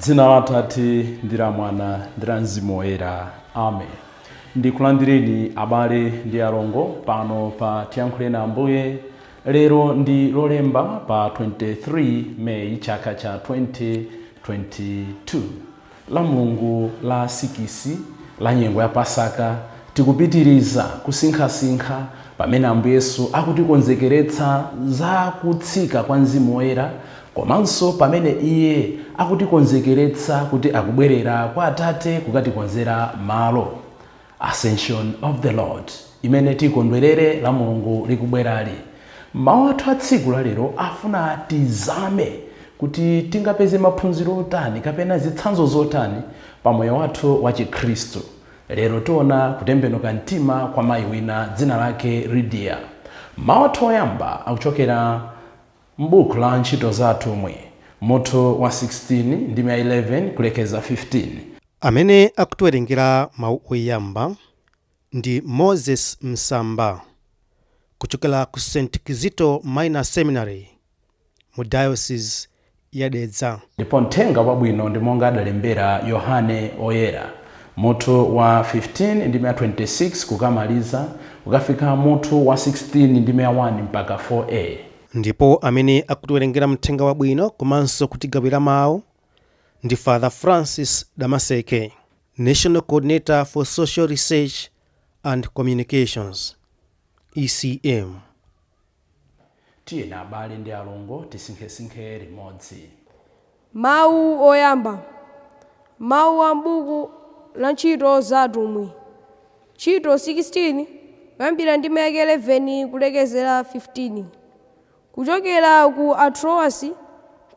Dzina la Atate ndi la Mwana ndi la Mzimu Woyera. Amen. Ndikulandireni abale ndi alongo pano pa Tiyankhuleni Ambuye. Lero ndi Lolemba pa 23 Meyi chaka cha 2022, la Mulungu la 6 la nyengo ya Pasaka. Tikupitiriza kusinkhasinkha pamene Ambuye Yesu akutikonzekeretsa za kutsika kwa Mzimu Woyera, komanso pamene iye akutikonzekeretsa kuti akubwerera kwa Atate kukatikonzera malo, Ascension of the Lord, imene tikondwerere la Mulungu likubwerali. Mawu athu a tsiku la lero afuna tizame kuti tingapeze maphunziro otani kapena zitsanzo zotani pa moyo wathu wa Chikhristu. Lero tiona kutembenuka mtima kwa mayi wina dzina lake Lidiya. Mawu athu oyamba akuchokera m'buku la Ntchito za Atumwi, mutu wa 16 ndime 11 kulekeza 15. Amene akutiwerengera mawu oyamba ndi Moses Msamba kuchokera ku St Kizito Minor Seminary mu Diocese ya Dedza. Ndipo mthenga wabwino ndi monga adalembera Yohane Oyera, mutu wa 15 ndime 26 kukamaliza kukafika mutu wa 16 ndime 1 mpaka 4a. Ndipo amene akutiwerengera mthenga wabwino komanso kutigawira mawu ndi Father Francis Damaseke, National Coordinator for Social Research and Communications, ECM. Tiyeni abale ndi alongo tisinkhesinkhe limodzi. Mawu oyamba, mawu a m'buku la Ntchito za Atumwi, ntchito 16, kuyambira ndi mayake 11 kulekezera 15. Kuchokera ku Troasi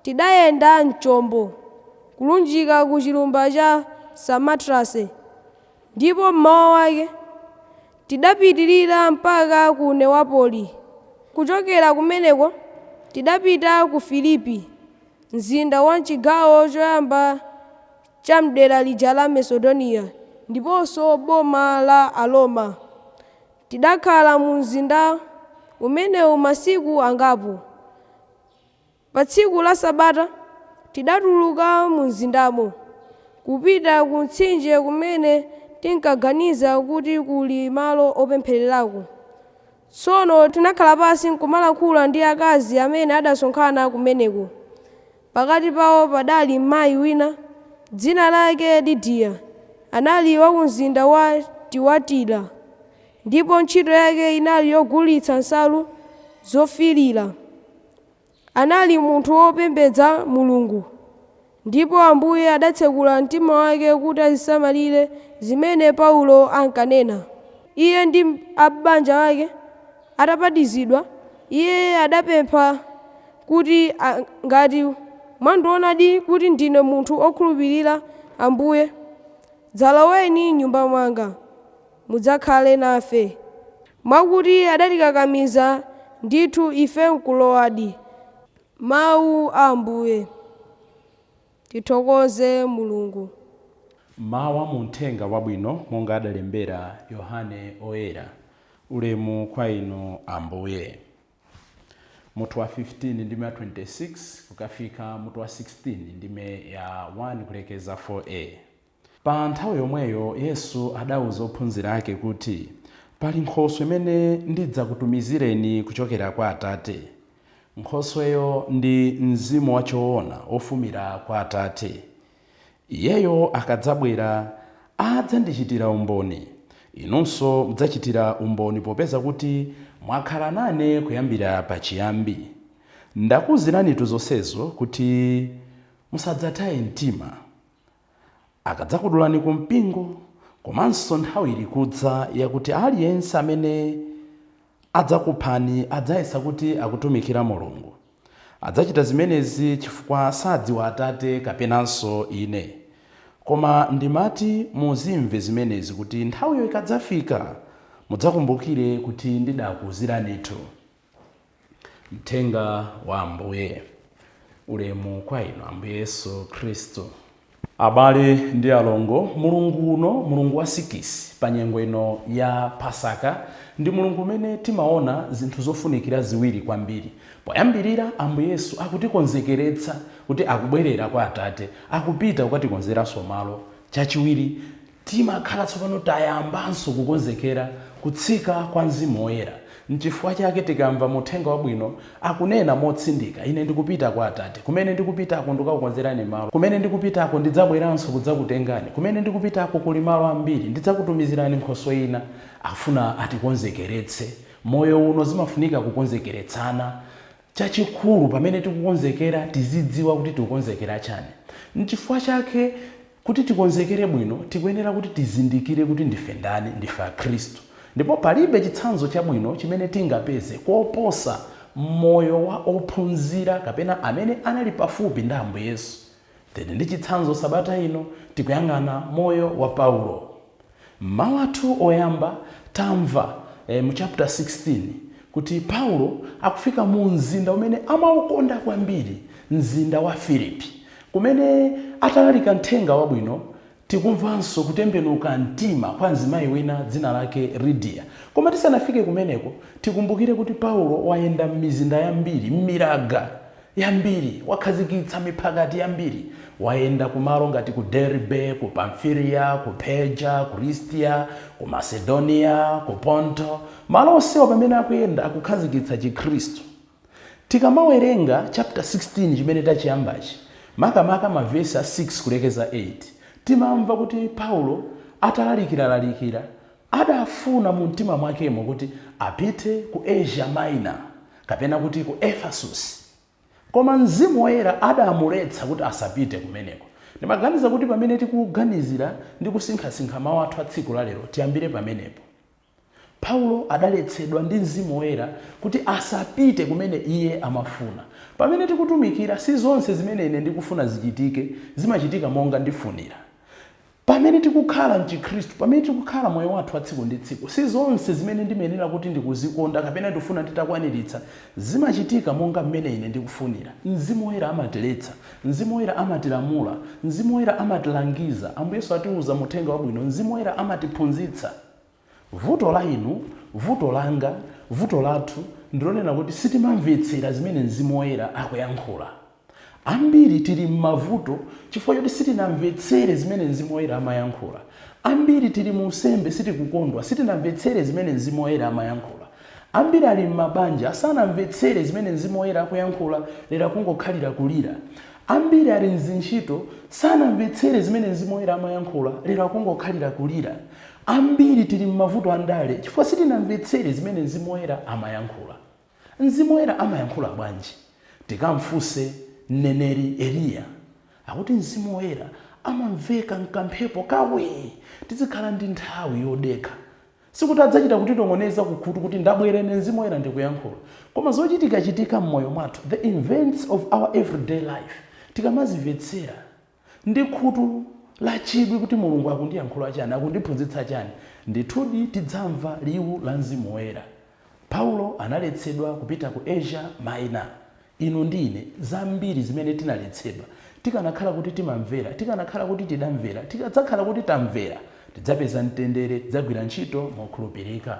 tidayenda mchombo kulunjika ku chilumba cha Samotrase, ndipo mmawa wake tidapitirira mpaka ku Neapoli. Kuchokera kumeneko tidapita ku Filipi, mzinda wa chigawo choyamba cha mdera lija la Makedoniya ndiponso boma la Aroma. Tidakhala mu mzinda umenewu masiku angapo. Pa tsiku la Sabata tidatuluka mu mzindamo kupita ku mtsinje kumene tinkaganiza kuti kuli malo opemphererako. Tsono tinakhala pansi nkumalankhula ndi akazi amene adasonkhana kumeneko. Pakati pawo padali mayi wina dzina lake Lidiya, anali wa ku mzinda wa Tiwatira, ndipo ntchito yake inali yogulitsa nsalu zofiirira. Anali munthu wopembedza Mulungu, ndipo Ambuye adatsekula mtima wake kuti azisamalire zimene Paulo ankanena. Iye ndi a banja lake atabatizidwa, iye adapempha kuti, "Ngati mwandionadi kuti ndine munthu okhulupirira Ambuye, dzaloweni m'nyumba mwanga mudzakhale nafe." Mwakuti adatikakamiza ndithu, ife nkulowadi. Mawu a Ambuye. Tithokoze Mulungu. Mawu a mu mthenga wabwino monga adalembera Yohane Oyera. Ulemu kwa inu, Ambuye. Mutu wa 15 ndime ya 26 kukafika mutu wa 16 ndime ya 1 kulekeza 4a. Pa nthawi yomweyo Yesu adawuza ophunzira ake kuti, "Pali nkhoswe imene ndidzakutumizireni kuchokera kwa Atate. Nkhosweyo ndi Mzimu wachoona ofumira kwa Atate. Iyeyo akadzabwera adzandichitira umboni. Inunso mudzachitira umboni popeza kuti mwakhala nane kuyambira pachiyambi. Ndakuwuziranitu zonsezo kuti musadzataye mtima akadzakudulani ku mpingo. Komanso nthawi ili kudza yakuti aliyense amene adzakuphani adzayesa kuti akutumikira Mulungu. Adzachita zimenezi chifukwa sadziwa Atate kapenanso ine. Koma ndimati muzimve zimenezi kuti nthawiyo ikadzafika mudzakumbukire kuti ndidakuwuziranitu." Mthenga wa Ambuye. Ulemu kwa inu, Ambuye Yesu Khristu. Abale ndi alongo, Mulungu uno, Mulungu wa 6 pa nyengo ino ya Pasaka, ndi Mulungu umene timaona zinthu zofunikira ziwiri kwambiri. Poyambirira, Ambuye Yesu akutikonzekeretsa kuti akubwerera kwa Atate, akupita kukatikonzeranso malo. Chachiwiri, timakhala tsopano tayambanso kukonzekera kutsika kwa Mzimu Woyera. Nchifukwa chake tikamva muthenga wabwino akunena motsindika, ine ndikupita kwa Atate, kumene ndikupitako ndikakukonzerani malo, kumene ndikupitako ndidzabweranso kudzakutengani, kumene ndikupitako kuli malo ambiri, ndidzakutumizirani nkhoswe ina. Afuna atikonzekeretse. Moyo uno zimafunika kukonzekeretsana. Chachikulu, pamene tikukonzekera tizidziwa kuti tikukonzekera chani. Nchifukwa chake kuti tikonzekere bwino tikuyenera kuti tizindikire kuti ndife ndani, ndife Akhristu. Ndipo palibe chitsanzo chabwino chimene tingapeze koposa moyo wa ophunzira kapena amene anali pafupi ndi Ambuye Yesu. Tili ndi chitsanzo sabata ino, tikuyang'ana moyo wa Paulo. Mawu athu oyamba tamva mu chapter 16 kuti Paulo akufika mu mzinda umene amaukonda kwambiri, mzinda wa Filipi, kumene atalalika mthenga wabwino tikumvanso kutembenuka mtima kwa mzimayi wina dzina lake Lidiya. Koma tisanafike kumeneko, tikumbukire kuti Paulo wayenda m'mizinda yambiri, m'miraga yambiri, wakhazikitsa miphakati yambiri. Wayenda kumalo ngati ku Derbe, ku Pamfiliya, ku Perga, ku Listiya, ku Macedonia, ku Ponto. Malo onsewa pamene akuyenda akukhazikitsa Chikhristu. Tikamawerenga chapter 16 chimene tachiyambachi, makamaka mavesi a 6 kulekeza 8, timamva kuti Paulo atalalikiralalikira adafuna mu mtima mwakemo kuti apite ku Asia Minor kapena kuti ku Ephesus, koma Mzimu Woyera adamuletsa kuti asapite kumeneko. Ndimaganiza kuti pamene tikuganizira ndi kusinkhasinkha mawu athu a tsiku la lero, tiyambire pamenepo. Paulo adaletsedwa ndi Mzimu Woyera kuti asapite kumene iye amafuna. Pamene tikutumikira, si zonse zimene ine ndikufuna zichitike zimachitika monga ndifunira. Pamene tikukhala mchikhristu, pamene tikukhala moyo wathu wa tsiku ndi tsiku, si zonse zimene ndimayenera kuti ndikuzikonda kapena ndikufuna nditakwaniritsa zimachitika monga mmene ine ndikufunira. Mzimu Woyera amatiletsa, Mzimu Woyera amatilamula, Mzimu Woyera amatilangiza. Ambuye Yesu atiuza muthenga wabwino, Mzimu Woyera amatiphunzitsa. Vuto la inu, vuto langa, vuto lathu ndilonena kuti sitimamvetsera zimene Mzimu Woyera akuyankhula. Ambiri tili m'mavuto chifukwa choti sitinamvetsere zimene Mzimu Woyera amayankhula. Ambiri tili mu unsembe sitikukondwa, sitinamvetsere zimene Mzimu Woyera amayankhula. Ambiri ali m'mabanja sanamvetsere zimene Mzimu Woyera akuyankhula, lero kungokhalira kulira. Ambiri ali mzintchito sanamvetsere zimene Mzimu Woyera amayankhula, lero akungokhalira kulira. Ambiri tili m'mavuto andale chifukwa sitinamvetsere zimene Mzimu Woyera amayankhula. Mzimu Woyera amayankhula bwanji? Tikamfunse mneneri Eliya. Akuti Mzimu Woyera amamveka mkamphepo kawe. Tizikhala ndi nthawi yodekha. Sikuti adzachita kutitongoneza kukhutu kuti ndabwera ine Mzimu Woyera ndikuyankhula. Koma zochitikachitika m'moyo mwathu, the events of our everyday life, tikamazimvetsera ndi khutu lachidwi kuti Mulungu akundiyankhula chani, akundiphunzitsa chani, ndithudi tidzamva liwu la Mzimu Woyera. Paulo analetsedwa kupita ku Asia Minor. Inu ndi ine, zambiri zimene tinaletsedwa, tikanakhala kuti timamvera, tikanakhala kuti tidamvera, tikadzakhala kuti tamvera, tidzapeza mtendere, tidzagwira ntchito mokhulupirika.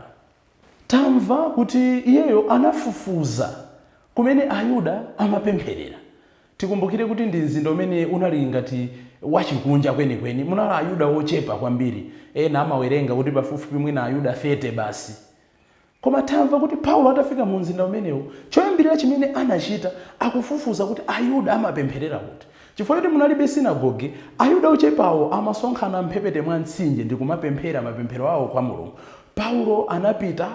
Tamva kuti iyeyo anafufuza kumene Ayuda amapempherera. Tikumbukire kuti ndi mzinda umene unali ngati wachikunja kwenikweni, munali Ayuda ochepa kwambiri. Ena amawerenga kuti pafupifupi mwina Ayuda 30 basi. Koma tamva kuti Paulo atafika mu mzinda umenewu, choyambirira chimene anachita akufufuza kuti Ayuda amapempherera kuti. Chifukwa choti munalibe sinagoge, Ayuda ochepawo amasonkhana mphepete mwa mtsinje ndi kumapemphera mapemphero awo kwa Mulungu. Paulo anapita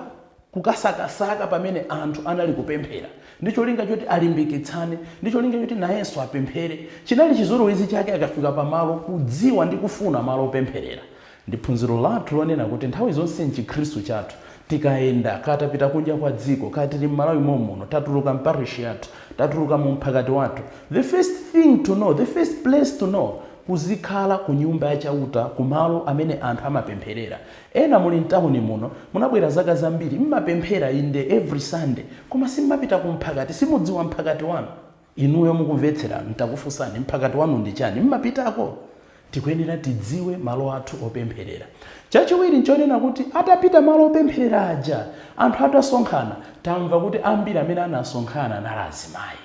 kukasakasaka pamene anthu anali kupemphera, ndi cholinga choti alimbikitsane, ndi cholinga choti nayenso apemphere. Chinali chizolowezi chake akafika pamalo kudziwa ndi kufuna malo opempherera. Ndi phunziro lathu lonena kuti nthawi zonse mchikhristu chathu tikayenda, katapita kunja kwa dziko, katili m'Malawi momuno, tatuluka mparishi yathu, tatuluka mu mphakati wathu, the first thing to know, the first place to know, kuzikhala ku nyumba yachauta, kumalo amene anthu amapempherera. Ena muli mtawuni muno, munabwera zaka zambiri, mmapemphera inde every Sunday, koma simmapita ku mphakati, simudziwa mphakati wanu. Inuyo mukumvetsera, ntakufunsani mphakati wanu ndi chani, mmapitako? Tikuyenera tidziwe malo athu opempherera. Chachiwiri nchonena kuti atapita malo opempherera aja, anthu atasonkhana, tamva kuti ambiri amene anasonkhana anali azimayi.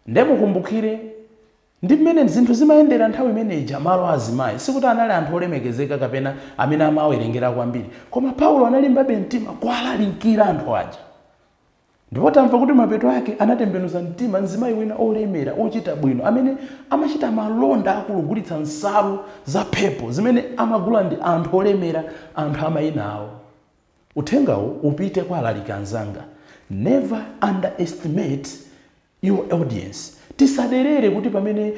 Ndemukumbukire ndi mmene zinthu zimayendera nthawi imeneja, malo azimayi sikuti anali anthu olemekezeka kapena amene amawerengera kwambiri, koma Paulo analimbabe mtima kuwalalikira anthu aja. Ndipo tamva kuti mapeto ake anatembenuza mtima mzimayi wina olemera, ochita bwino, amene amachita malonda akulugulitsa nsalu za phepo zimene amagula ndi anthu olemera, anthu amayina awo. Uthengawu upite kwa alaliki anzanga: never underestimate your audience. Tisaderere kuti pamene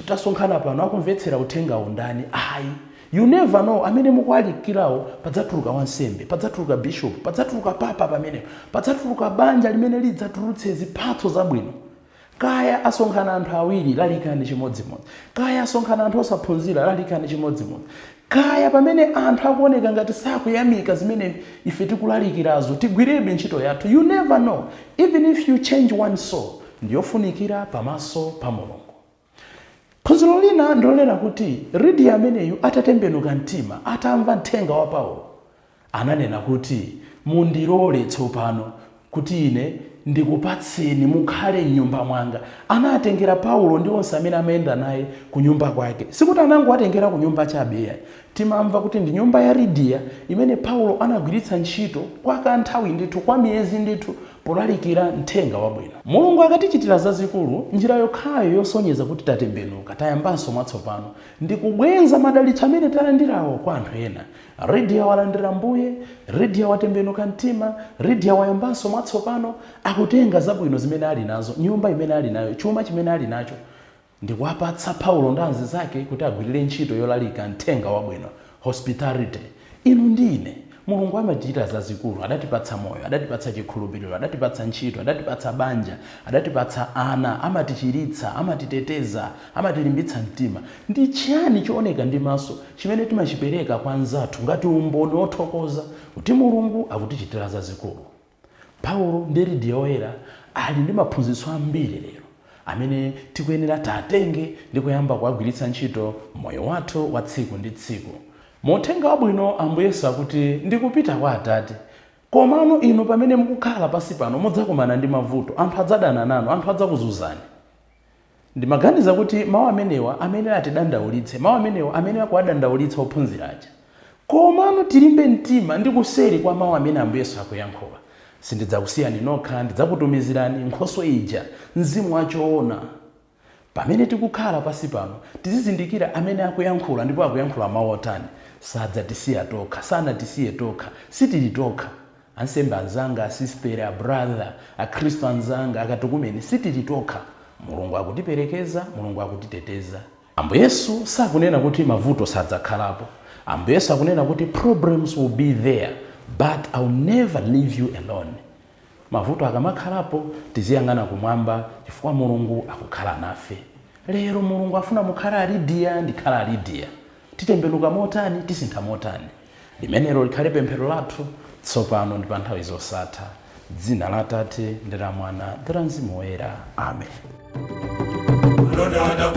tasonkhana pano akumvetsera uthengawu ndani. Ayi, you never know, amene mukuwalikirawo padzatuluka wansembe, padzatuluka bishop, padzatuluka papa, pamenepo padzatuluka banja limene lidzatulutse zipatso zabwino. Kaya asonkhana anthu awiri, lalikani chimodzimodzi. Kaya asonkhana anthu osaphunzira, lalikani chimodzimodzi. Kaya pamene anthu akuoneka ngati sakuyamika zimene ife tikulalikirazo, tigwirebe ntchito yathu. You never know, even if you change one soul, ndiyofunikira pamaso pa Mulungu. Phunziro lina ndilonena kuti Lidiya ameneyu atatembenuka mtima, atamva mthenga wa Paulo, ananena kuti, "Mundilole tsopano kuti ine ndikupatseni mukhale mnyumba mwanga." Anatengera Paulo ndi onse amene amayenda naye ku nyumba kwake. Sikuti anangowatengera ku nyumba chabe. Timamva kuti ndi nyumba ya Lidiya imene Paulo anagwiritsa ntchito kwa kanthawi ndithu, kwa miyezi ndithu, polalikira mthenga wabwino. Mulungu akatichitira zazikulu, njira yokhayo yosonyeza kuti tatembenuka, tayambanso mwatsopano, ndi kubwenza madalitso amene talandirawo kwa anthu ena. Lidiya walandira Mbuye, Lidiya watembenuka mtima, Lidiya wayambanso mwatsopano, akutenga zabwino zimene ali nazo, nyumba imene ali nayo, chuma chimene ali nacho, ndikuwapatsa Paulo ndi anzake kuti agwirire ntchito yolalika mthenga wabwino. Hospitality. Inu ndi ine, Mulungu amatichita zazikulu. Adatipatsa moyo, adatipatsa chikhulupiriro, adatipatsa ntchito, adatipatsa banja, adatipatsa ana, amatichiritsa, amatiteteza, amatilimbitsa mtima. Ndi chiyani chooneka ndi maso chimene timachipereka kwa anzathu ngati umboni wothokoza kuti Mulungu akutichitira zazikulu? Paulo ndi Lidiya oyera ali ndi maphunzitso ambiri lero amene tikuyenera tatenge ndi kuyamba kuwagwiritsa ntchito moyo wathu wa tsiku ndi tsiku. Mu uthenga wabwino, Ambuye Yesu akuti, "Ndikupita kwa Atate, komano inu pamene mukukhala pasi pano mudzakumana ndi mavuto, anthu adzadana nanu, anthu adzakuzunzani." Ndimaganiza kuti mawu amenewa amene atidandaulitse, mawu amenewa amene akuwadandaulitsa ophunzira aja. Komano tilimbe mtima, ndi kuseri kwa mawu amene Ambuye Yesu akuyankhula, "Sindidzakusiyani nokha, ndidzakutumizirani nkhoswe ija, mzimu wachoona." Pamene tikukhala pasi pano, tizizindikira amene akuyankhula ndipo akuyankhula mawu otani. Sadzatisiya tokha, sanatisiye tokha, sitili tokha. Ansembe anzanga, asistere, abrother, akhristu anzanga, akatukumeni, sitili tokha. Mulungu akutiperekeza, Mulungu akutiteteza. Ambuye Yesu sakunena kuti mavuto sadzakhalapo. Ambuye Yesu akunena kuti, "Problems will be there, but I'll never leave you alone." Mavuto akamakhalapo, tiziyang'ana kumwamba, chifukwa Mulungu akukhala nafe. Lero Mulungu afuna mukhale Alidiya, ndikhala Alidiya. Titembenuka motani? Tisintha motani? Limenelo likhale pemphero lathu tsopano ndi pa nthawi zosatha. Dzina la Atate ndi la Mwana ndi la Mzimu Woyera, amen. Lodada.